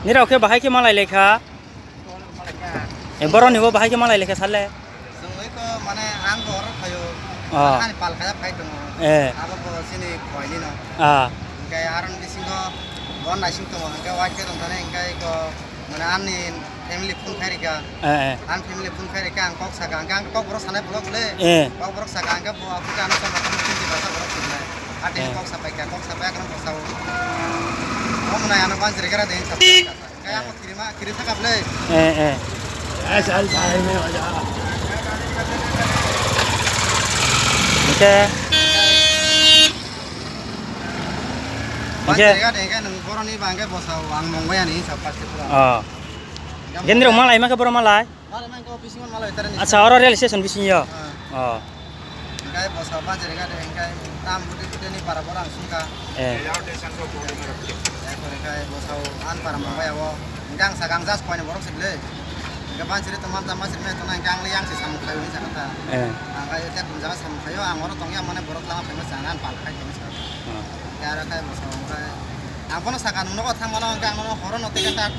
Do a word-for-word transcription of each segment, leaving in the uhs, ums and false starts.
Nirok khe bahai khe malai lekha. E, boroni bo bahai khe malai lekha sale. Chwngwi ko mane ang bo oro phaio. Ah. Ani pal kaya phai tongo. Eh. Abo bo chini khoini no. Ah. Hingke aron bisingo bon naising tongo. Hingke wai khe tongthani hingke ko mane ani family phone khai rikha. Eh, eh. Ani family phone khai rikha ang kok saka hingke ang kok borok sanai bolok le. Eh. Kok borok saka hingke bo aphuru ano sama phone khai rikha borok sinai. Ati Eh. kok sapai kha kok sapai kha kok sao. Omo nai ano banjir gara de sapai kha. Kaya ko kirima, kiri thaka ble. Eh, eh. Hingke, hingke. Bang jaga de, hingke nung boroni bangke bosao, ang mong baya ni sa pasti pura. Oh. Hingke Gendro mong malai, ma ke boro malai? Malai ma ko bisingon malai tara ni. Acha, oro rail station bising yo. Ah. Oh. Hingke bosao banjir hingke de hingke tam budi budi ni para borang sungka. Eh. Erpore hingke bosao an para mangbai abo. Hingke ang sakang jas koini borok se bile. Hingke banjir to man tam banjir me to na hingke ang le yang se samung khayo ni sakata. Eh. Ang khayo te kun jaga samung khayo ang oro tongya mane borok lama phaima sana an pal khai tongsa. Hmm. Hingke aro khai bosao hingke Ang bono saka nung nogo thang mano, hingke ang nono horo no ticket ta,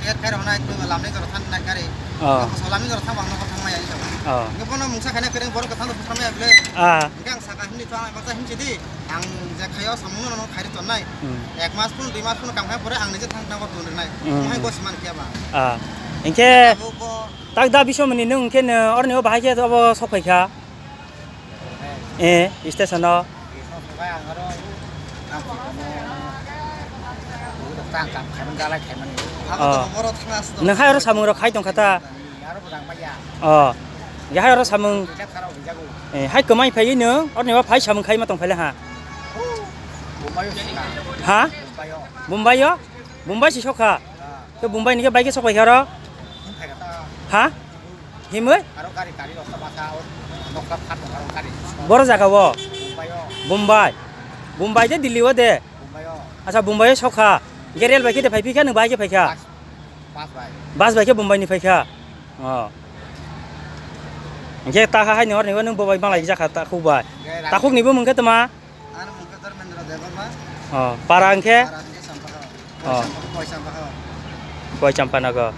ticket khairok nai, twi lamni jora thang nai gari. Oh. Bosong lamni jora thang bo ang nogo thang maya, hingke. Oh. Hingke bono mungsa khaina kwrwng borok kwthang rok buphang maya bile. Ah. Hingke ang saka himni to ang baksa himsi di, ang je khayo samung no nono khairi tonnai. Hmm. Ek mas phun, dui mas phun kam khai pore ang nije thang thang bo tong rinai. Hmm. Mohai bo siman kya ba. Ah. Hingke Abo bo tak da bisomoni nung hingke no orni o bahai khe obo sok phai kha. Eh, station o. Oh. Nang hai oro samung rok khai tong kha ta. Oh. Ya hai oro samung. Eh, hai kwmai phai nung, orni ba phai samung khai ma tong phai ha. Ha? Mumbai o? Mumbai si sok kha. To Mumbai ni khe bai khe sok phai kha oro. Ha? Himwi? Aro gari, gari rok basa o nokla phat aro gari. Boro jaga o? Mumbai o. Mumbai. Mumbai de Delhi o de? Mumbai o. Acha, Mumbai o sokha. Hingke rail bai khe de phai phi kha, nwng bai khe phai kha? Bus, bus bai. Bus bai khe Mumbai ni phai kha? Oh. Hingke ta ha hai ni hor ni bo nwng bo bai malai jak kha takhuk bai. Hingke rang- Takhuk ni bo mung khe tma? Ano mung khe Dharmendra Debbarma. Oh, para hingke? Para hingke Sampakha. Oh. Sampakha, Koi Sampakha. Koi Champanagar.